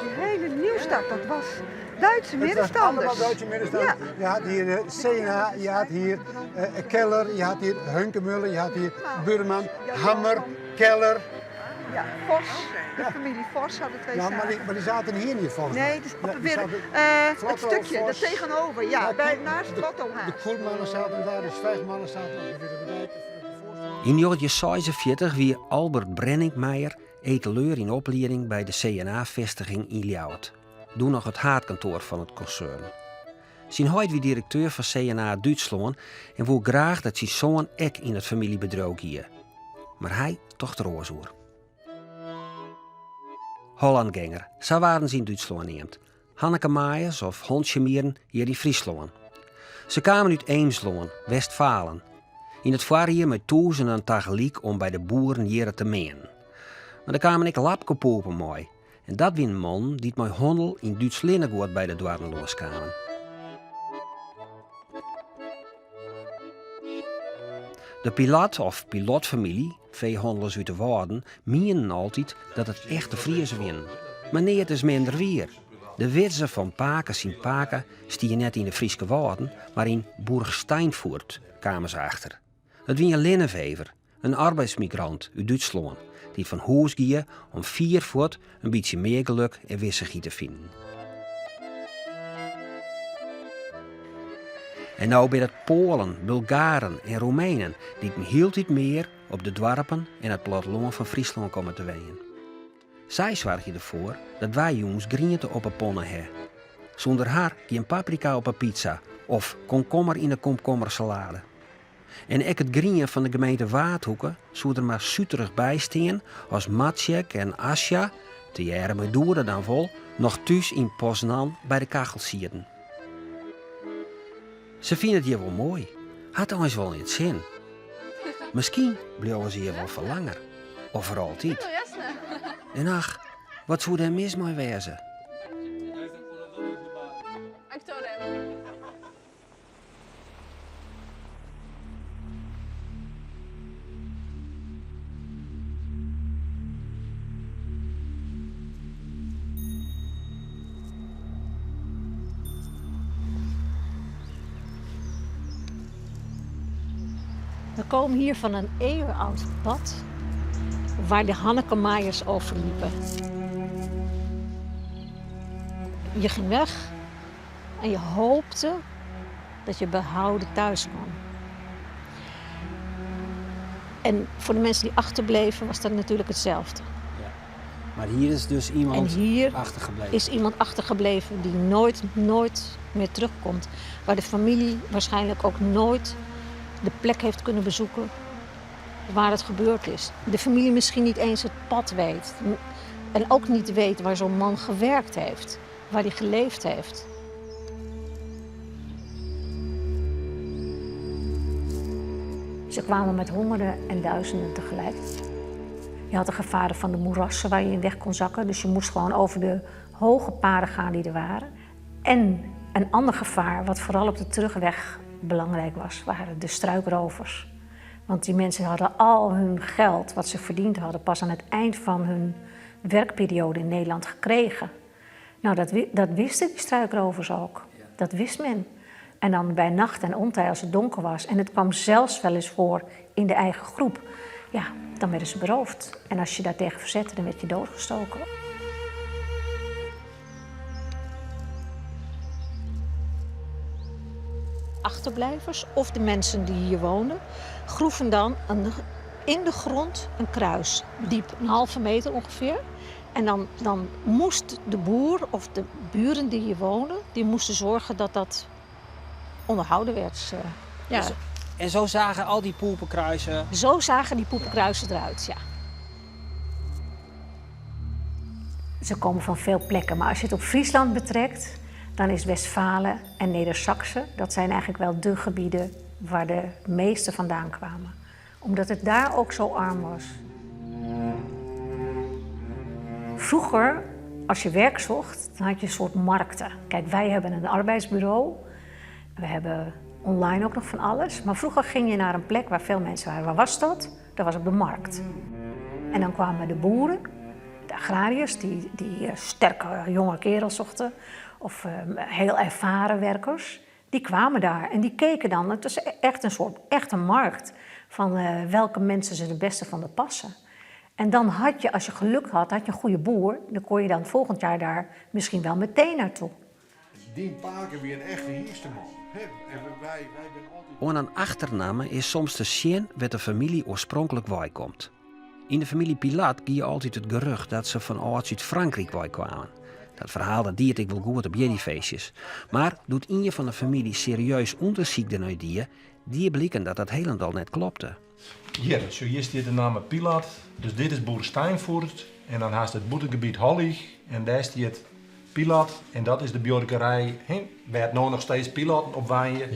Die hele Nieuwstad, dat was Duitse middenstanders. Allemaal Duitse middenstanders. Ja. Je had hier eh, CNA, je had hier eh, Keller, je had hier Hunkemöller, je had hier Burman, Hammer, Keller. Ja, Vos. De familie Vos hadden twee Ja, maar die, maar die zaten hier niet volgens mij. Nee, het is op Nee, de die weer, zaten- eh, het Vlotto, stukje, Vos. daar tegenover. Ja, Ja, bij, Koel- naast de- Lotto De Koelmannen zaten daar, de Zwijgmannen zaten op de Witte Yn 1946 wie Albert Brenninkmeijer etaleur yn oplieding by de CNA-festiging yn Ljouwert, doe noch it haadkantoar fan it konsern. Syn heit wie direkteur fan CNA Dútslân en woe graach dat syn soan ek yn it famyljebedriuw gie. Mar hy tocht der oars oer. Hollandgänger, sa waarden se yn Dútslân neamd. Hannekemaaiers of hondsjemieren hjir yn Fryslân. Se kamen út Eemslân, Westfalen. Yn it foarjier mei tûzenen tagelyk om by de boeren hjirre te meanen. Mar der kamen ek lapkepoepen mei en dat wienen mannen dy't mei hannel yn Dúts linnenguod by de doarren lâns kamen. De Pilat of Pilotfamylje, feehannelers út de Wâlden, mienden altyd dat it echte Friezen wienen. Mar neat is minder wier. De widze fan pake syn pake stie net yn de Fryske Wâlden, mar yn Burgsteinfurt, kamen se achter. It wie in linnenwever, in arbeidsmigrant út Dútslân, dy't fan hûs gie om fier fuort in bytsje mear geluk en wissichheid te finen. En no binne it Poalen, Bulgaren en Roemenen dy't hieltyd mear op de doarpen en it plattelân fan Fryslân komme te wenjen. Sy soargje derfoar dat wy jûns griente op 'e panne ha. Sûnder har gjin paprika op 'e pizza of komkommer yn 'e komkommersalade. En ek it grien fan de gemeente Waadhoeke soe der mar suterich by stean as Maciek en Asja, tegearre mei Doede dan wol, noch thús yn Poznan by de kachel sieten. Se fine it hjir wol moai, ha it eins wol yn 't sin. Miskien bliuwe se hjir wol foar langer, of foar altyd. En ach, wat soe dêr mis mei wêze? We komen hier van een eeuwenoud pad waar de Hannekemaaiers overliepen. Je ging weg en je hoopte dat je behouden thuis kwam. En voor de mensen die achterbleven was dat natuurlijk hetzelfde. Ja. Maar hier is dus iemand En hier achtergebleven. is iemand achtergebleven die nooit, nooit meer terugkomt. Waar de familie waarschijnlijk ook nooit de plek heeft kunnen bezoeken waar het gebeurd is. De familie misschien niet eens het pad weet. En ook niet weet waar zo'n man gewerkt heeft, waar hij geleefd heeft. Ze kwamen met honderden en duizenden tegelijk. Je had de gevaren van de moerassen waar je in weg kon zakken. Dus je moest gewoon over de hoge paden gaan die er waren. En een ander gevaar, wat vooral op de terugweg belangrijk was, waren de struikrovers. Want die mensen hadden al hun geld wat ze verdiend hadden pas aan het eind van hun werkperiode in Nederland gekregen. Nou, dat, dat wisten die struikrovers ook. Dat wist men. En dan bij nacht en ontij als het donker was. En het kwam zelfs wel eens voor in de eigen groep. Ja, dan werden ze beroofd. En als je daartegen verzette, dan werd je doodgestoken. Achterblijvers of de mensen die hier woonden, groeven dan een, in de grond een kruis, diep een halve meter ongeveer. En dan, dan moest de boer of de buren die hier wonen, die moesten zorgen dat dat onderhouden werd. Eh, ja. Dus, en zo zagen al die poepenkruisen? Zo zagen die poepenkruisen eruit, ja. Ze komen van veel plekken, maar als je het op Friesland betrekt, dan is Westfalen en Nedersaksen, dat zijn eigenlijk wel de gebieden waar de meeste vandaan kwamen. Omdat het daar ook zo arm was. Vroeger, als je werk zocht, dan had je een soort markten. Kijk, wij hebben een arbeidsbureau. We hebben online ook nog van alles. Maar vroeger ging je naar een plek waar veel mensen waren. Waar was dat? Dat was op de markt. En dan kwamen de boeren, de agrariërs, die, die sterke jonge kerels zochten, of heel ervaren werkers. Die kwamen daar en die keken dan. Het was echt een soort echt een markt van welke mensen ze het beste van de passen. En dan had je, als je geluk had, had je een goede boer. Dan kon je dan volgend jaar daar misschien wel meteen naartoe. Dyn pake wie in echte hynsteman. En wij, wij binne altyd. Oan in achternamme is soms te sjen wêr't de famylje oarspronklik wei komt. Yn de famylje Pilat gie altyd it gerucht dat se fan âlds út Frankryk wei kwamen. Dat ferhaal dat die it ek wol goed op jierdeifeestjes. Mar doe't ien fan de famylje serieus ûndersyk dernei die, die bliken dat dat hielendal net klopte. Hjir, sjoch hjir stiet de namme Pilat, dus dit is Burgsteinfurt en dan hast it bûtengebiet Hollich en dêr stiet Pilat en dat is de buorkerij wêr't no noch steeds Pilatten op wenje.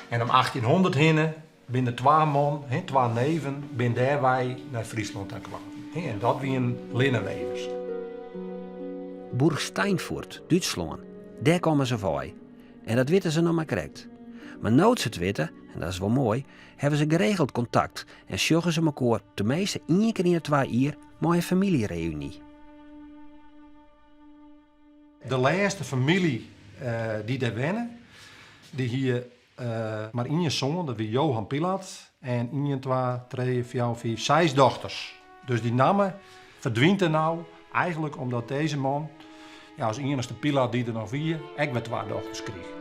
En om 1800 hinne binne der twa man, twa neven, binne dêrwei nei Fryslân ta kaam. En dat wienen linnenwevers. Burgsteinfurt, Dútslân, dêr komme se wei. En dat witte se noch mar krekt. Mar no't se it witte, en dat is wol moai, hawwe se geregeld kontakt en sjogge se mekoar teminsten ien kear yn 'e twa jier mei in famyljereüny. De lêste famylje dy't dêr wenne, dy hie mar ien soan, dat wie Johan Pilat, en ien, twa, trije, fjouwer, fiif, seis dochters. Dus dy namme ferdwynt der no, eigenlik omdat dizze man, ja, as iennichste Pilat dy't der noch wie, ek wer twa dochters krige.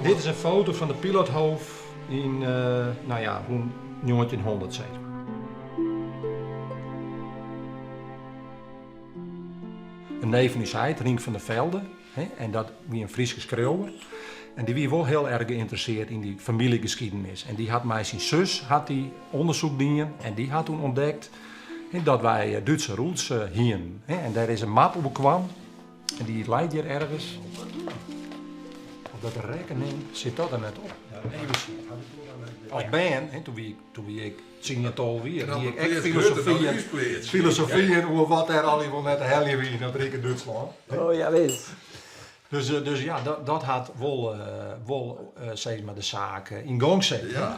Dit is in foto fan de Pilathof yn, no ja, rûn njoggentjinhûndert sis mar. In neef fan ús heit, Rienk van der Velde, en dat wie in Fryske skriuwer. En dy wie wol hiel erch geïnteresseerd yn dy famyljegeskiednis. En dy hat mei syn sus hat dy ûndersyk dien en dy hat toen ûntdekt dat wy Dútse roots hienen. En dêr is in map oer kwam en dy leit hjir ergens. Op dat rekkening sit dat der net op. Even sjen. As bern, toen wie, toen wie ik tsien, 12 jier, hie ik ek filosofyen, filosofyen oer wat dêr allegear wol net te heljen wie yn dat rike Dútslân. Oh ja, wis. Dus, dus ja, dat, dat hat wol, wol sis mar de saak yn gong set. Ja.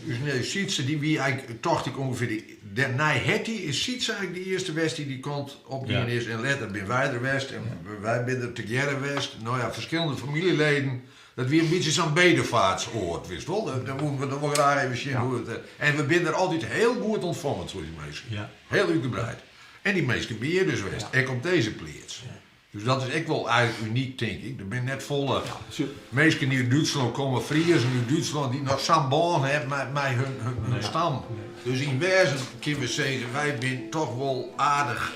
Us neef Sytse, dy wie eigentlik, tocht ik ûngefear, de, dêrnei Hetty is Sytse eigentlik de earste west dy't dy kant opgien is. En letter binne wy der west en wy binne der tegearre west. No ja, ferskillende famyljeleden. Dat wie in bytsje sa'n bedevaartsoord, witst wol. Dêr woenen we dan wol graach even sjen hoe it. En we binne der altyd hiel goed ûntfongen troch dy minsken. Hiel útgebreid. En dy minsken binne hjir dus west, ek op dizze pleats. Dus dat is ek wol eigentlik unyk, tink ik. Der binne net folle minsken dy't út Dútslân komme, Friezen út Dútslân, dy't noch sa'n bân hawwe mei hun stam. Dus yn wêzen kinne we sizze, wy binne toch wol aardich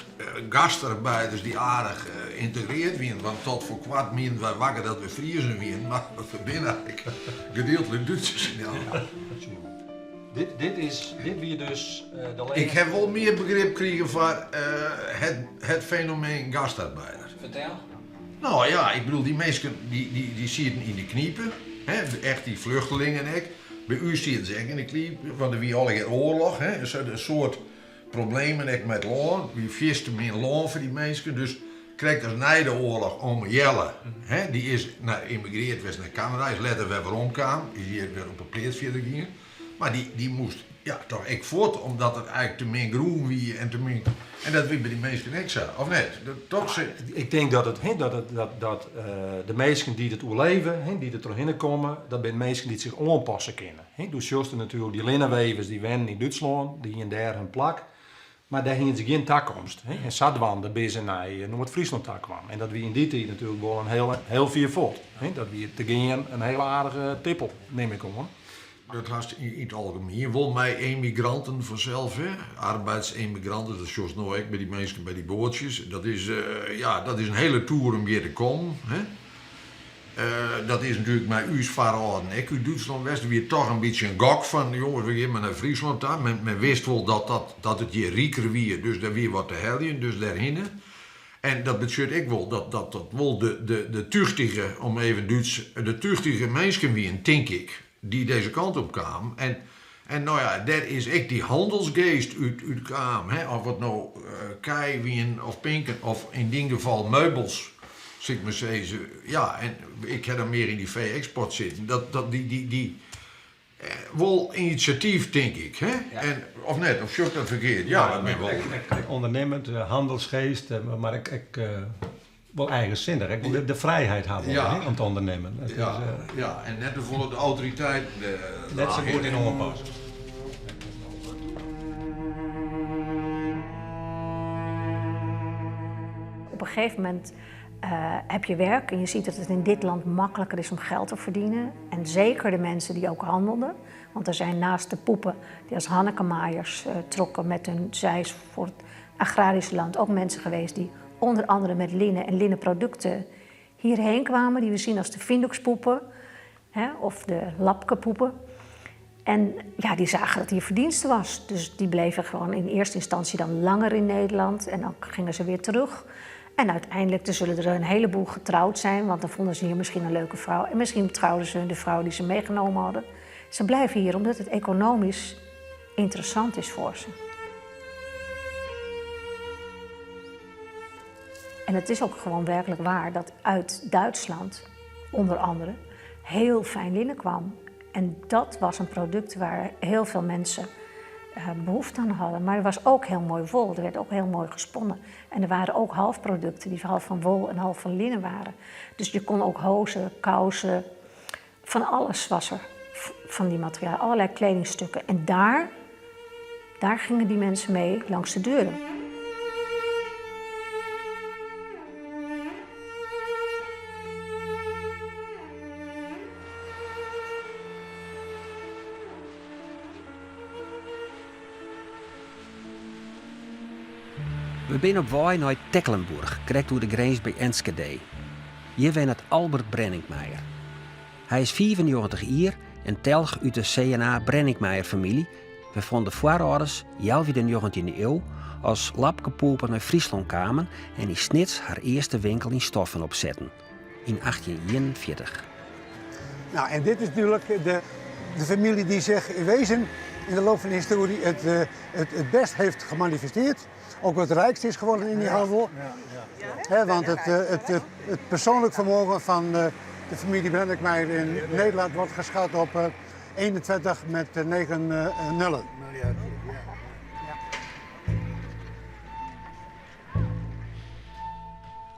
gastarbeiders dy't aardich yntegreard wienen. Want tot foar koart mienden wy wakker dat we Friezen wienen, mar we binne eigentlik gedeeltlik Dútsers. Dit, dit is, dit wie dus de lêste. Ik ha wol mear begrip krigen foar het fenomeen gastarbeider. Fertel. No ja, ik bedoel, dy minsken dy sieten yn de knipe, hè, echt dy fluchtelingen ek. By ús sieten se ek yn de knipe, want der wie allegear oarloch, hè, in soad problemen ek mei it lân. Wie fierste min lân foar dy minsken, dus krekt as nei de oarloch ome Jelle, hè, dy is nei emigreard west nei Kanada, is letter wer weromkaam, is hjir wer op 'e pleats fierder gien. Mar dy, dy moast ja, toch ek fuort, omdat der eigentlik te min grûn wie en te min. En dat wie by dy minsken ek sa, of net? Dat, toch se... Ik tink dat, it, dat, it, dat, dat de minsken dy't it oerleve, dy't der trochhinne komme, dat binne minsken dy't sich oanpasse kinne. Doe sjochst natuerlik dy linnenwevers dy wennen yn Dútslân, dy hienen dêr hun plak. Mar dêr hienen se gjin takomst. En sadwaande binne se nei Noard-Fryslân ta kwam. En dat wie yn dy tiid natuerlik wol in hiel, hiel fier fuort. Dat wie te gean in hiele aardige tippel, nim ik oan. Dat hast yn it algemien wol mei emigranten fansels, hè. Arbeidsemmigranten, dat sjochst no ek by dy minsken by dy boatsjes. Dat is, ja, dat is in hiele toer om hjir te kommen, hè. Dat is natuerlik mei ús foarâlden ek út Dútslân west. Der wie toch in bytsje in gok fan, jonges, we gean mar nei Fryslân ta. Men, men wist wol dat, dat, dat it hjir riker wie, dus der wie wat te heljen, dus dêrhinne. En dat betsjut ek wol dat dat, dat wol de, de, de tuchtige, om even Dúts, de tuchtige minsken wienen, tink ik, dy't dizze kant op kamen. En, en no ja, dêr is ek dy handelsgeest út, út kaam. Hè? Of it no kij wienen of pinken of yn dyn gefal meubels, sil ik mar sizze. Ja, en ik ha dan mear yn dy fee-eksport sitten. Dat, dat, dy, dy, dy. Wol inisjatyf, tink ik, hè? En, of net? Of sjoch ik dat ferkeard? Ja, dat bin wol. Ek ûndernimmend, hannelsgeest, mar ek, ek wol eigensinnich. Ek wol de frijheid hawwe ja. om te ûndernimmen. Ja, is, ja, en net tefolle de autoriteit. Net sa goed yn oanpasse. Op een gegeven moment heb je werk en je ziet dat het in dit land makkelijker is om geld te verdienen. En zeker de mensen die ook handelden. Want er zijn naast de poepen die als Hannekemaaiers trokken met hun zeis voor het agrarische land ook mensen geweest die onder andere met linnen en linnenproducten hierheen kwamen. Die we zien als de Vindhoekspoepen hè, of de Lapkepoepen. En ja, die zagen dat hier verdienste was. Dus die bleven gewoon in eerste instantie dan langer in Nederland. En dan gingen ze weer terug. En uiteindelijk er zullen er een heleboel getrouwd zijn, want dan vonden ze hier misschien een leuke vrouw. En misschien trouwden ze de vrouw die ze meegenomen hadden. Ze blijven hier omdat het economisch interessant is voor ze. En het is ook gewoon werkelijk waar dat uit Duitsland, onder andere, heel fijn linnen kwam. En dat was een product waar heel veel mensen behoefte aan hadden. Maar er was ook heel mooi wol, er werd ook heel mooi gesponnen. En er waren ook halfproducten die half van wol en half van linnen waren. Dus je kon ook hozen, kousen, van alles was er van die materialen, allerlei kledingstukken. En daar gingen die mensen mee langs de deuren. We binne op wei nei Tecklenburg, krekt oer de grins by Enschede. Hjir wennet Albert Brenninkmeijer. Hy is 95 jier en telch út de C&A Brenninkmeijer-famylje, wêrfan de foarâlders healwei de njoggentjinde iuw as lapkepoepen nei Fryslân kamen en yn Snits har earste winkel yn stoffen opsetten, yn 1841. Nou, en dit is natuurlijk de familie die zich in wezen in de loop van de historie het best heeft gemanifesteerd. Ook het rijkst is geworden in die handel. Hè, want het persoonlijk vermogen van de familie Brenninkmeijer in Nederland wordt geschat op 21 met 9 nullen.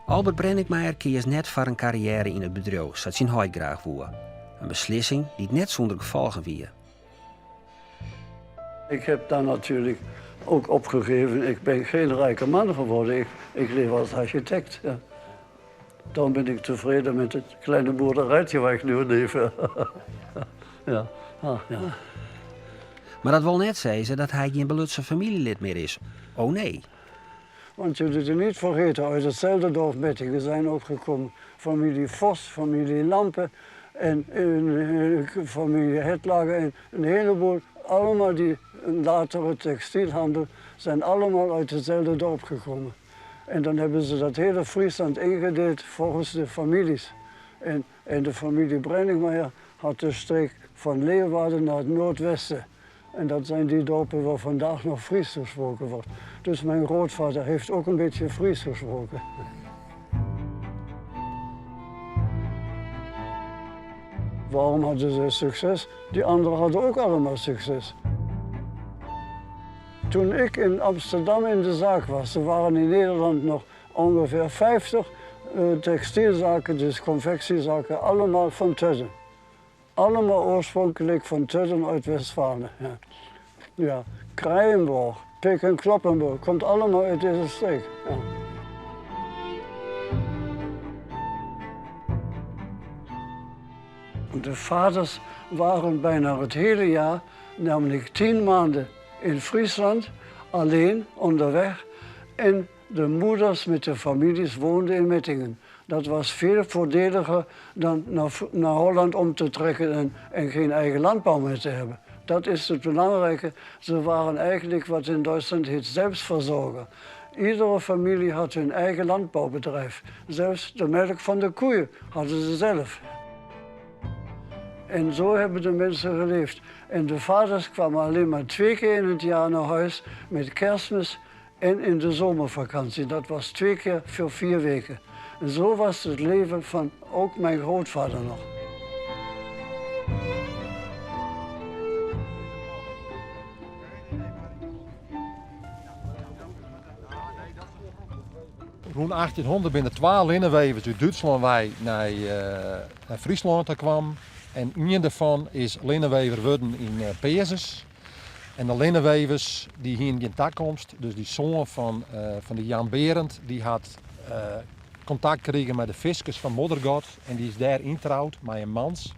Albert Brenninkmeijer kiest net foar in karriêre yn it bedriuw, sa't syn heit graach woe. In beslissing dy't net sûnder gefolgen wie. Ik heb daar natuurlijk ook opgegeven. Ik ben geen rijke man geworden. Ik leef als architect. Ja. Dan ben ik tevreden met het kleine boerderijtje waar ik nu leef. Ja. Ah, ja. Mar dat wol net sizze dat hy gjin belutsen famyljelid mear is. Oh nee. Want je moet het niet vergeten, uit hetzelfde dorp Mettingen zijn ook gekomen familie Vos, familie Lampe en familie Hetlager en een heleboel. Allemaal die latere textielhandel zijn allemaal uit hetzelfde dorp gekomen. En dan hebben ze dat hele Friesland ingedeeld volgens de families. En de familie Brenninkmeijer had de streek van Leeuwarden naar het noordwesten. En dat zijn die dorpen waar vandaag nog Fries gesproken wordt. Dus mijn grootvader heeft ook een beetje Fries gesproken. Waarom hadden ze succes? Die anderen hadden ook allemaal succes. Toen ik in Amsterdam in de zaak was, er waren in Nederland nog ongeveer 50 textielzaken, dus confectiezaken, allemaal van Tudden. Allemaal oorspronkelijk van Tudden uit Westfalen. Ja. Ja, Kreienborg, Peek en Kloppenburg, komt allemaal uit deze streek. Ja. De vaders waren bijna het hele jaar, namelijk 10 maanden in Friesland, alleen onderweg. En de moeders met de families woonden in Mettingen. Dat was veel voordeliger dan naar Holland om te trekken en geen eigen landbouw meer te hebben. Dat is het belangrijke. Ze waren eigenlijk wat in Duitsland heet zelfsverzorger. Iedere familie had hun eigen landbouwbedrijf. Zelfs de melk van de koeien hadden ze zelf. En zo hebben de mensen geleefd. En de vaders kwamen alleen maar 2 keer in het jaar naar huis met kerstmis en in de zomervakantie. Dat was 2 keer voor 4 weken. En zo was het leven van ook mijn grootvader nog. Rûn 1800 binne der twa linnenwevers út Dútslân wei nei Fryslân ta kwam. En ien dêrfan is linnenwever wurden yn Peazens. En de linnenwevers dy hienen gjin takomst, dus dy soan fan fan de Jan Berend dy hat kontakt krigen mei de fiskers fan Moddergat en dy is dêr yntroud mei in mans.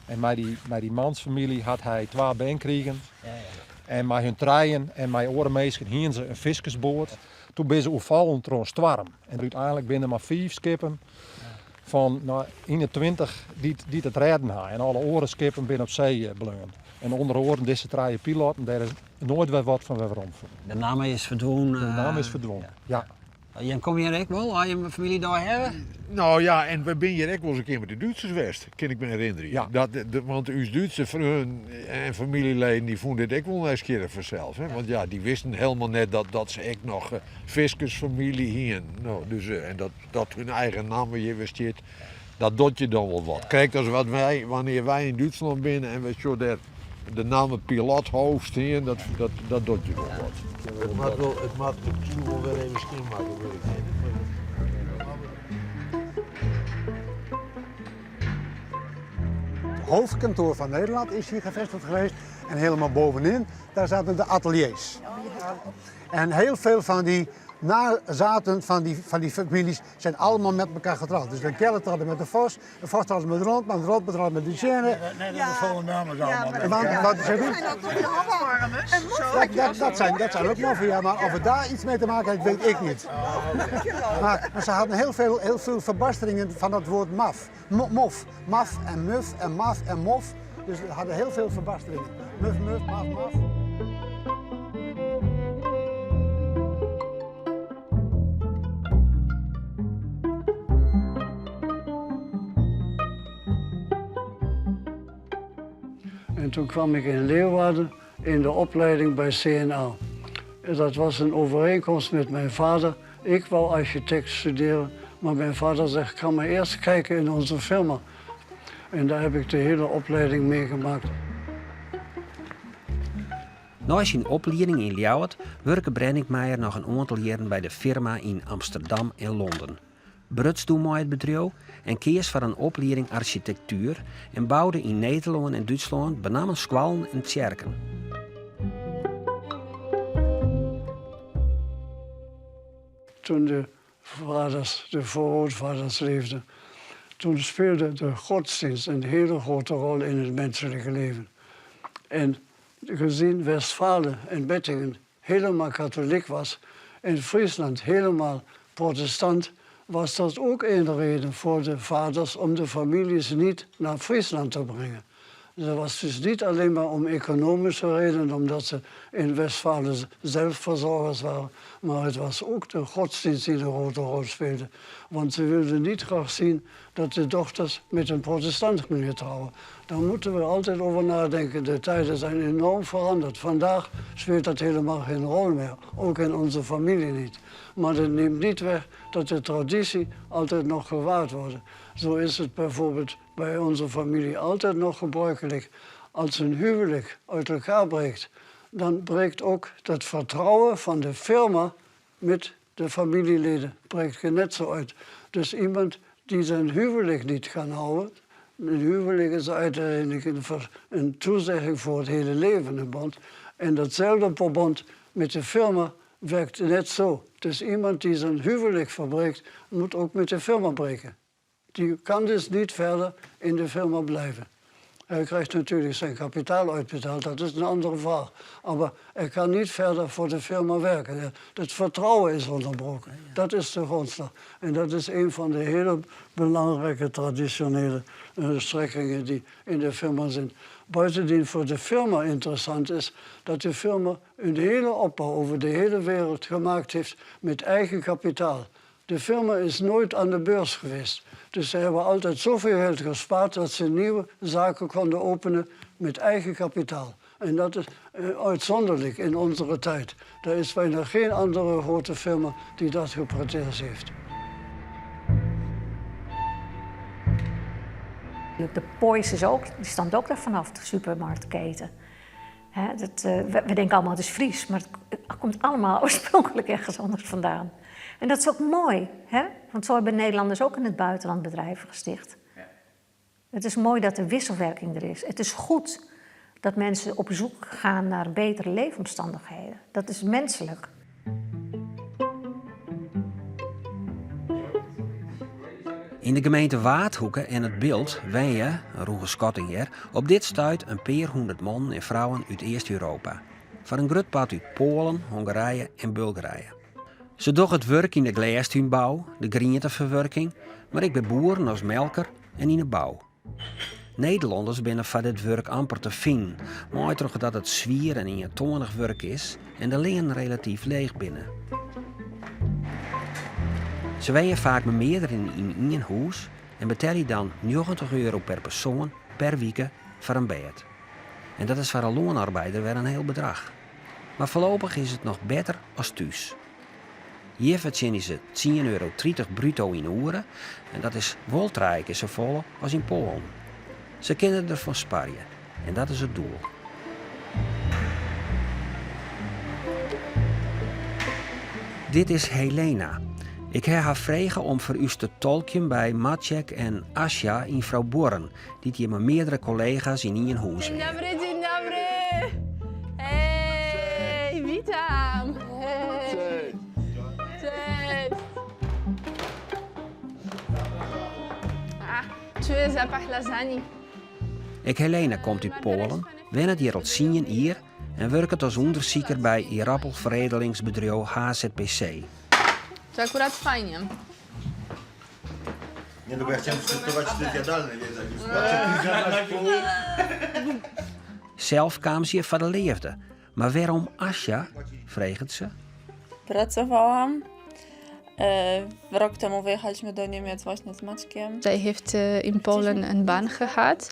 En mei dy, mei dy mansfamylje hat hy twa bern krigen. En mei hun trijen en mei oare minsken hienen se in fiskersboat. Toen binne se oerfallen troch in stoarm. En úteinlik binne der mar fiif skippen fan no, 21 dy't, dy't it rêden ha. En alle oare skippen binne op see bleaun. En ûnder oaren dizze trije pilotten, dêr is noait wer wat fan wer werom fûn. De namme is ferdwûn. De namme is ferdwûn, ja. Jim komme hjir ek wol, as jim famylje dêr hawwe? No ja, en we binne hjir ek wolris in kear mei de Dútsers west, kin ik my herinnerje. Ja. Dat, de, want ús Dútse freonen en famyljeleden dy fûnen dit ek wol nijsgjirrich fansels. Hè? Want ja, dy wisten helemaal net dat, dat se ek noch fiskersfamylje hienen. No, dus, en dat, dat hun eigen namme hjir wer stiet, dat docht je dan wol wat. Krekt as wat wy, wannear wy yn Dútslân binne en wy sjogge dêr de namme Pilothof stean, dat, dat, dat docht je wol wat. It moat wol, it moat, it soe wol wer even skjinmakke wurde kinne. Het hoofdkantoor van Nederland is hier gevestigd geweest. En helemaal bovenin, daar zaten de ateliers. En heel veel van die nazaten van die families zijn allemaal met elkaar getrouwd. Dus de Kelle trouwde met de Vos, de Vos trouwde met de Rondman, de Rondman trouwde met de Sjenne. Nee, dat is volle namen allemaal. Want, wat ze doen? Dat, dat, zijn, dat zijn ook moffen, ja, maar of het daar iets mee te maken heeft, weet ik niet. Maar, maar ze hadden heel veel verbasteringen van dat woord maf. Mof. Maf en muf en maf en mof. Dus ze hadden heel veel verbasteringen. Muf, muf, maf, maf. En toen kwam ik in Leeuwarden in de opleiding bij CNA. En dat was een overeenkomst met mijn vader. Ik wou architect studeren, maar mijn vader zegt, ga maar eerst kijken in onze firma. En daar heb ik de hele opleiding meegemaakt. Nei syn oplieding yn Ljouwert wurke Brenninkmeijer noch in oantal jierren by de firma yn Amsterdam en Londen. Bruts doe mei it bedriuw en keas foar in oplieding arsjitektuer en boude yn Nederlân en Dútslân benammen skoallen en tsjerken. Toen de vaders, de vooroudvaders leefden, toen speelde de godsdienst een hele grote rol in het menselijke leven. En gezien Westfalen en Bettingen helemaal katholiek was en Friesland helemaal protestant, was dat ook een reden voor de vaders om de families niet naar Friesland te brengen. Dat was dus niet alleen maar om economische redenen, omdat ze in Westfalen zelfverzorgers waren, maar het was ook de godsdienst die de grote rol speelde. Want ze wilden niet graag zien dat de dochters met een protestant gingen trouwen. Daar moeten we altijd over nadenken. De tijden zijn enorm veranderd. Vandaag speelt dat helemaal geen rol meer, ook in onze familie niet. Maar dat neemt niet weg dat de traditie altijd nog gewaard wordt. Zo is het bijvoorbeeld bij onze familie altijd nog gebruikelijk. Als een huwelijk uit elkaar breekt, dan breekt ook dat vertrouwen van de firma met de familieleden breekt net zo uit. Dus iemand die zijn huwelijk niet kan houden, een huwelijk is uiteindelijk een, een toezegging voor het hele leven, een band. En datzelfde verband met de firma werkt net zo. Dus iemand die zijn huwelijk verbreekt, moet ook met de firma breken. Die kan dus niet verder in de firma blijven. Hij krijgt natuurlijk zijn kapitaal uitbetaald, dat is een andere vraag. Maar hij kan niet verder voor de firma werken. Het vertrouwen is onderbroken. Dat is de grondslag. En dat is een van de hele belangrijke traditionele strekkingen die in de firma zijn. Buitendien voor de firma interessant is dat de firma een hele opbouw over de hele wereld gemaakt heeft met eigen kapitaal. De firma is nooit aan de beurs geweest. Dus ze hebben altijd zoveel geld gespaard dat ze nieuwe zaken konden openen met eigen kapitaal. En dat is uitzonderlijk in onze tijd. Er is bijna geen andere grote firma die dat gepretendeerd heeft. De Poiesz is ook, die stamt ook daar vanaf, de supermarktketen. Hè, dat, we denken allemaal het is Fries, maar het komt allemaal oorspronkelijk ergens anders vandaan. En dat is ook mooi, hè? Want zo hebben Nederlanders ook in het buitenland bedrijven gesticht. Ja. Het is mooi dat de wisselwerking er is. Het is goed dat mensen op zoek gaan naar betere leefomstandigheden. Dat is menselijk. Yn de gemeente Waadhoeke en it Bilt wenje, in rûge skatting hjir, op dit stuit in pear hûndert mannen en frouwen út East-Europa. Foar in grut part út Poalen, Hongarije en Bulgarije. Se dogge it wurk yn de glêstúnbou, de grienteferwurking, mar ek by boeren as melker en yn de bou. Nederlanners binne foar dit wurk amper te finen, mei trochdat it swier en ientoanich wurk is en de leanen relatyf leech binne. Se wenje faak mei mearderen yn ien hûs en betelje dan 90 euro per persoan per wike foar in bêd. En dat is foar in loanarbeider wer in hiel bedrach. Mar foarlopich is it noch better as thús. Hjir fertsjinje se tsien euro 30 bruto yn 'e oere en dat is wol trije kear safolle as yn Poalen. Se kinne derfan sparje en dat is it doel. Dit is Helena. Ik ha har frege om foar ús te tolkjen by Maciek en Asja yn Froubuorren, dy't hjir mei meardere kollega's yn ien hûs Dzień dobry, dzień dobry. Hey, witam. Hey. Cześć. Ah, czuję zapach lasagne. Ek Helena komt út Poalen, wennet hjir al tsien jier en wurket as ûndersiker by ierdappelferedelingsbedriuw HZPC. To akurat fajnie. Nie, no bo ja chciałem przetestować, czy to jest jadalne, wiesz, jak już Sels kaam se hjir foar de leafde. Mar wêrom Asja? freget se. Pracowałam. E, rok temu wyjechaliśmy do Niemiec właśnie z Maćkiem. Zij heeft eh, in Polen een baan gehad,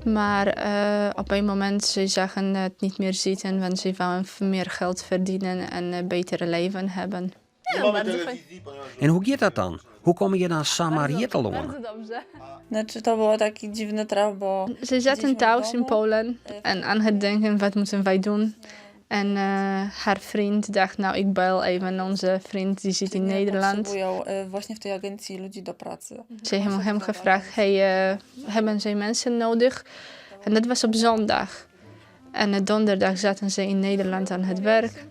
maar eh, op een moment ze zagen het niet meer zitten, want ze wouden meer geld verdienen en een betere leven hebben. En hoe giet dat dan? Hoe komme je dan samar hjir telâne? Znaczy to było taki dziwny traf, bo... Ze zaten thuis in Polen en aan het denken wat moeten wij doen. En uh, haar vriend dacht, nou ik bel even onze vriend die zit in Nederland. Potrzebują e, właśnie w tej agencji ludzi do pracy. Ze hebben hem gevraagd, hey, uh, hebben zij mensen nodig? En dat was op zondag. En donderdag zaten ze in Nederland aan het werk.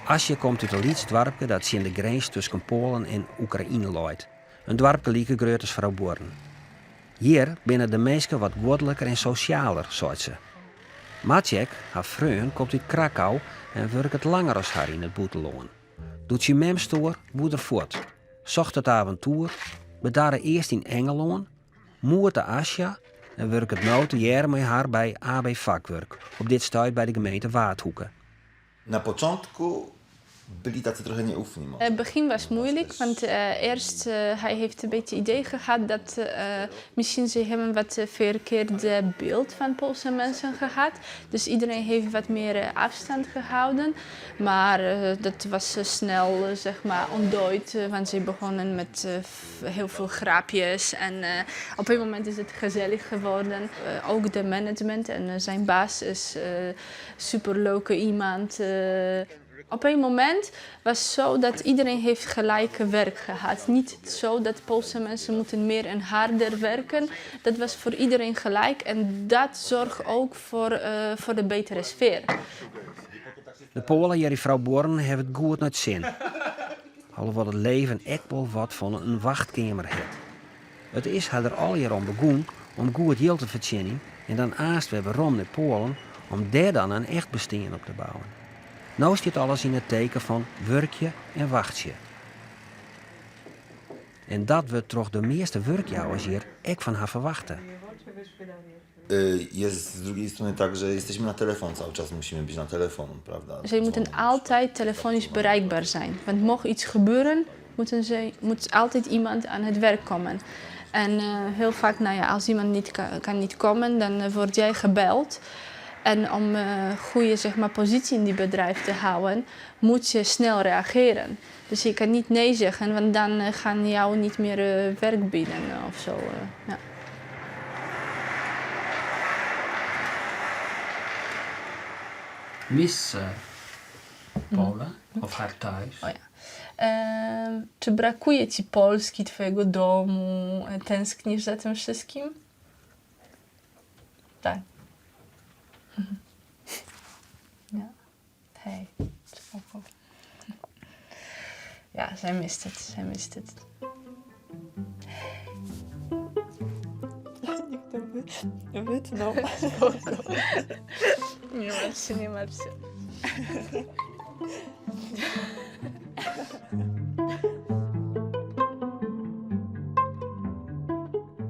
Asja komt út in lyts doarpke dat tsjin de grins tusken Poalen en Oekraïne leit. In doarpke like grut as Froubuorren. Hjir binne de minsken wat guodliker en sosjaler, seit se. Maciek, har freon, komt út Krakau en wurket langer as har yn it bûtenlân. Doe't syn mem stoar, woe er fuort. Socht it aventoer, bedarre earst yn Engelân, moete Asja en wurket no tegearre mei har by AB Vakwerk, op dit stuit by de gemeente Waadhoeke. Na początku byli tacy trochę nieufni. Może. Het begin was moeilijk, want uh, eerst uh, hij heeft een beetje idee gehad dat uh, misschien ze hebben wat verkeerd beeld van Poolse mensen gehad. Dus iedereen heeft wat meer afstand gehouden. Maar dat was snel zeg maar ontdooid, want ze begonnen met heel veel grapjes. En op een moment is het gezellig geworden. ook de management en zijn baas is superleuke iemand. Op een moment was zo dat iedereen heeft gelijke werk gehad. Niet zo dat Poolse mensen moeten meer en harder werken. Dat was voor iedereen gelijk en dat zorgt ook voor, uh, voor de betere sfeer. De Poalen hjir yn Froubuorren hawwe it goed nei 't sin. Alhoewol't it leven ek wol wat fan in wachtkeamer hat. It is har der allegear om begûn om goed jild te fertsjinjen en dan aanst wer werom nei Poalen om dêr dan in echt bestean op te bouwen. No stiet alles yn it teken fan wurkje en wachtsje. En dat wurdt troch de measte wurkjouwers hjir ek fan har ferwachte. Jest z drugiej strony tak, że jesteśmy na telefon cały czas, musimy być na telefon, prawda? Ze moeten altijd telefonisch bereikbaar zijn. Want mocht iets gebeuren, moeten ze, moet altijd iemand aan het werk komen. En uh, heel vaak, nou ja, als iemand niet kan, kan niet komen, dan uh, word jij gebeld. En om uh, goede zeg maar, positie in die bedrijf te houden, moet je snel reageren. Dus je kan niet nee zeggen, want dan gaan jou niet meer werk bieden of zo. ja. Misse. Polen of har thuis. Oh ja. Czy brakuje ci Polski, twojego domu? Tęsknisz za tym wszystkim? Tak. Ja. Hej, spoko. Ja, zij mist het, zij mist het. Niech to wytną. Spoko. Nie martw się, nie martw się.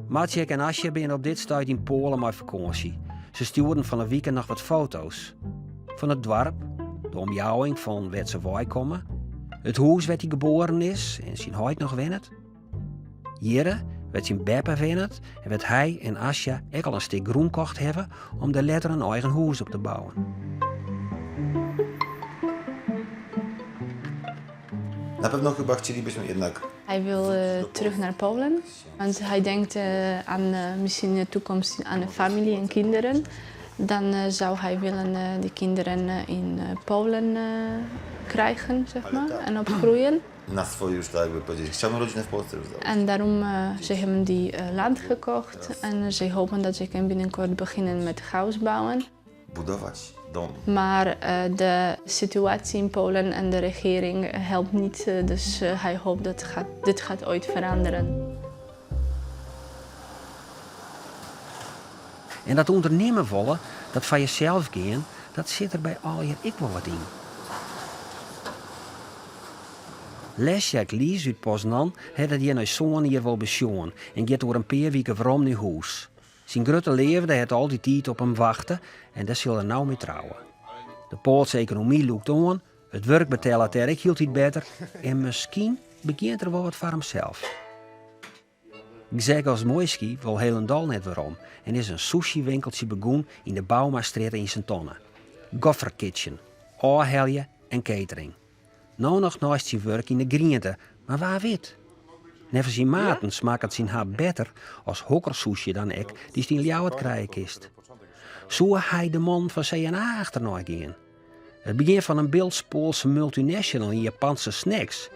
Maciek en Asja binne op dit stuit yn Poalen mei fakânsje. Se stjoerden fan 'e wike noch wat foto's. Fan it doarp, de omjouwing fan wêr't se weikomme, it hûs wêr't hy geboaren is en syn heit noch wennet. Hjirre, wêr't syn beppe wennet en wêr't hy en Asja ek al in stik grûn kocht hawwe om der letter in eigen hûs op te bouwen. Na pewno chyba chcielibyśmy jednak Hij wil terug naar Polen, want hij denkt aan misschien de toekomst aan de familie en kinderen. Dan zou hij willen die kinderen in Polen krijgen, zeg maar, en opgroeien. Na swoje już tak jakby powiedzieć. Chciałbym rodzinę w Polsce już założyć. En daarom ze hebben die land gekocht en ze hopen dat ze kunnen binnenkort beginnen met huis bouwen. Budować dom. Maar de situatie in Polen en de regering helpt niet, dus hij hoopt dat dit gaat ooit veranderen. En dat ûndernimme wolle, dat foar jesels gean, dat sit der by allegear ek wol wat yn. Leszek Lis út Poznan hat it hjir nei sân jier wol besjoen en giet oer in pear wike werom nei hûs. Syn grutte leafde hat al dy tiid op him wachte en dêr sil er no mei trouwe. De Poalske ekonomy lûkt oan, it wurk betellet dêr ek hieltyd better en miskien begjint er wol wat foar himsels. Grzegorz Mojski wol hielendal net werom en is in sushi-winkeltsje begûn yn de Boumastrjitte yn Sint-Anne. Goffer Kitchen, ôfhelje en catering. No noch neist syn wurk yn de griente, mar wa wit? Neffens syn maten smakket syn hap better as hokker sushi dan ek dy'tst yn Ljouwert krije kinst. Soe hy de mannen fan C&A achternei gean? It begjin fan in Bildts-Poalse multinational yn Japanse snacks?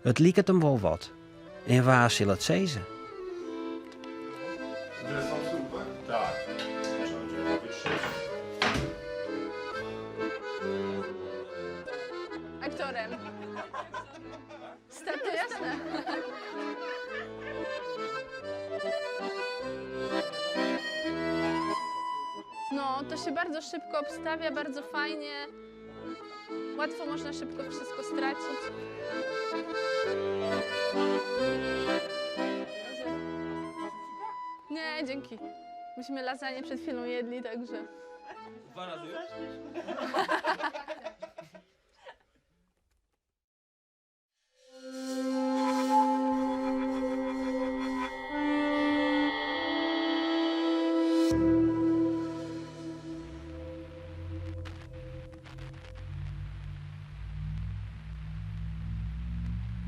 It liket him wol wat. En wa sil it sizze? Aktorem. Staat to jasne. No, to się bardzo szybko obstawia, bardzo fajnie. Łatwo można szybko wszystko stracić. Nie, dzięki. Myśmy lasagne przed chwilą jedli, także. Dwa razy już?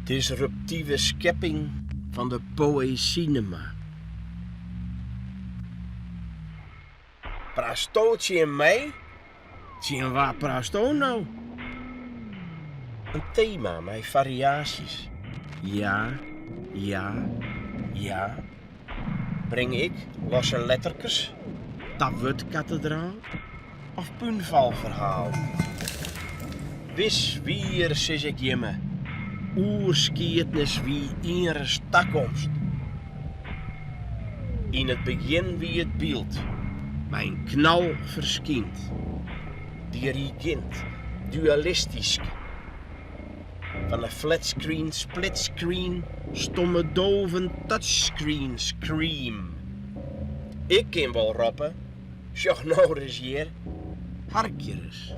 Disruptive skepping fan de poëzinema. Praatsto tsjin my? Tsjin wa praatsto no? In tema mei fariaasjes. Ja, ja, ja. Bring ik losse letterkes ta wurdkatedraal of púnfalferhaal? Wis wier sis ik jimme, oerskiednis wie ienris takomst. Yn it begjin wie it byld, mei in knal ferskynd. Dirigint, dualistysk. Fan 'e flatscreen, splitscreen, stomme doven touchscreen scream. Ik kin wol roppe, sjoch no ris hjir, harkje ris,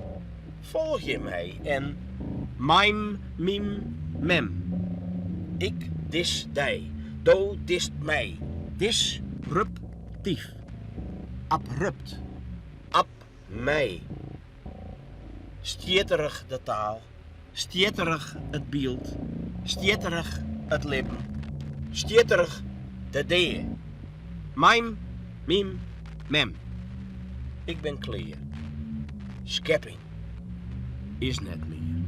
folgje my en mime, mym, mem. Ik dis dy, do dist my, disruptyf, abrupt, ab my. Stjitterich de taal, stjitterich it byld, stjitterich it libben, stjitterich de dea. Mime, mym, mem. Ik bin klear. Skepping. Is net mear.